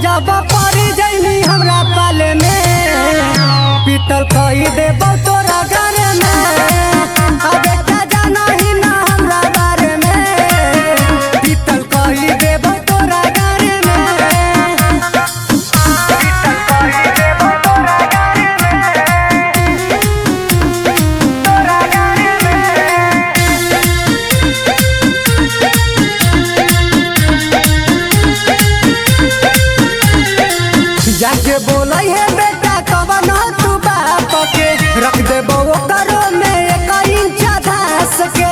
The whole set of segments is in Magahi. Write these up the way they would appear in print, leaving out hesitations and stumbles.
जब पड़ जइनी हमरा पाले में, पीतल कही देबो तोरा घर में। आ बेटा जाना ही ना हमरा बारे में, पीतल कही देबो तोरा घर में। पीतल कही देबो तोरा घर में, तोरा घर में। जाके बोलै है बेटा कवन तू बाप के, रख देबो ओकरो में एक इंच धास के।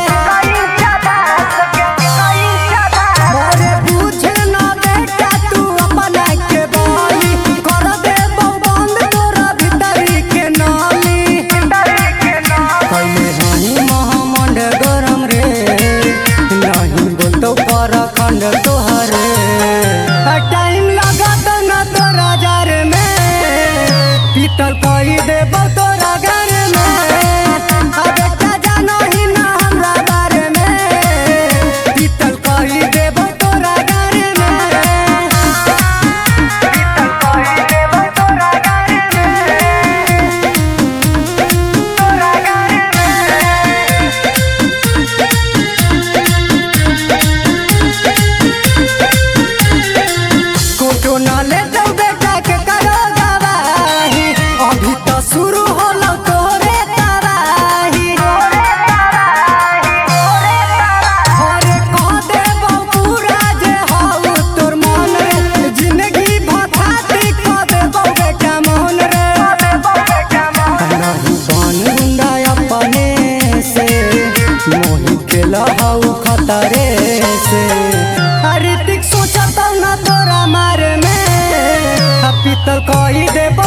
अरे बुझे ना बेटा तू अपना के बोली, कर देबो बंद तोरा भीतरी के नाली। कैले हनी महामंड गरम रे, नहीं बोलतो पर खंड तोहरे। टाइम लागत ना तोरा जार में, पीतल कही देबो तोरा घर में। आ बेटा जाना ही ना हमरा बारे में, पीतल कही देबो तोरा घर में। पीतल कही देबो तोरा घर में, तोरा घर में। कोटो ना ले जाऊ बेटा के करो गवाही, अभी तो शुरू होलो तोरे तबाही। अरे कह देबो पूरा जे हौ तोर मन रे, जिंदगी भखाती कह देबो बेटा मोहन रे। नहीं बन गुंडा अपने से, मोही खेला हौ खतरे से। ऋतिक सोचता ना तोरा मारे में, आ पीतल कही देबो।